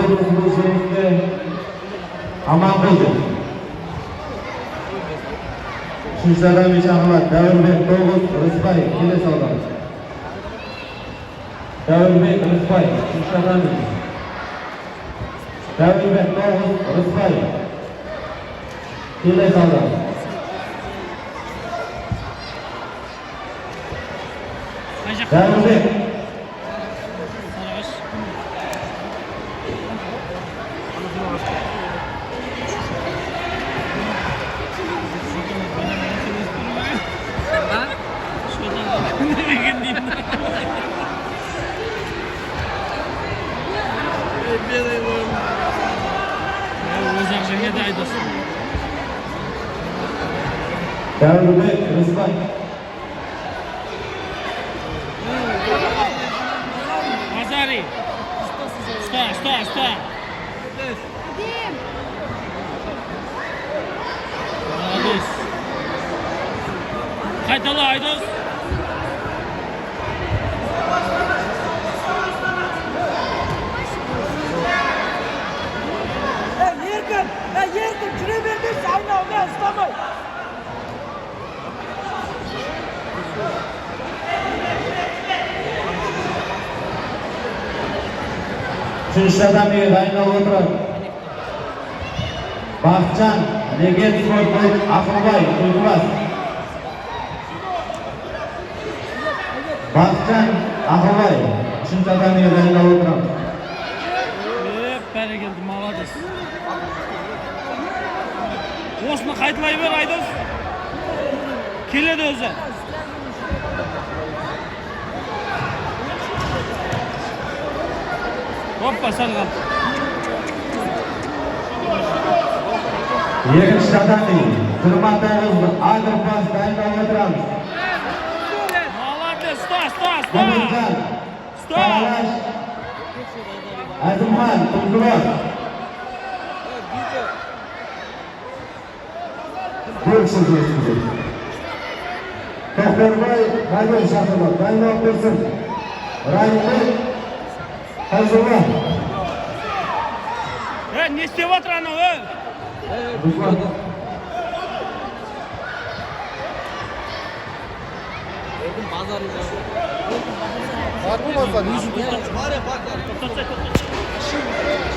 Бұл жеңісті Аманқожин. Үшінші татами шақырылады. Дәуірбек 9, Рысбай, Келес ауданы. Дәуірбек, Рысбай, үшінші татами. Дәуірбек 9, Рысбай, Келес ауданы. Қай жақта? Дәуірбек. Сарыағаш. Демеген деймін. Өзі ақ жеңеді, Айдос. Дәуірбек, Рысбай. Базари. Ұста, ұста, ұста. Молодец. Қайтала, Айдос. Ей, Еркін, ей, Еркін, жүре бер деші, айналма, ұстамай. Үшінші татамиге дайындалып отырады. Бақытжан, Легент спорт клуб, Ақылбай, Түлкібас. Бақытжан, Ақылбай, үшінші татамиге дайындалып отырамыз. Еп, бәрекелді, молодец. Осыны қайталай бер, Айдос. Келеді өзі. Оппа, сәл қалды. Екінші татами, 29, Агропас, дайындалып отырамыз. Молодец, ұста, ұста, ұста. Мұхамеджан, Ұста. Сарыағаш, Әзімхан, Түлкібас. Боксы жеңісті. Тоқбербай, Мәден шақырылады. Дайындалып тұрсын. Райымбек, Файзулла. Е, не істеп жатыр анау, е? Руслан. Бар болмаса, не үшін? Тоқтатсай, тоқтатсай.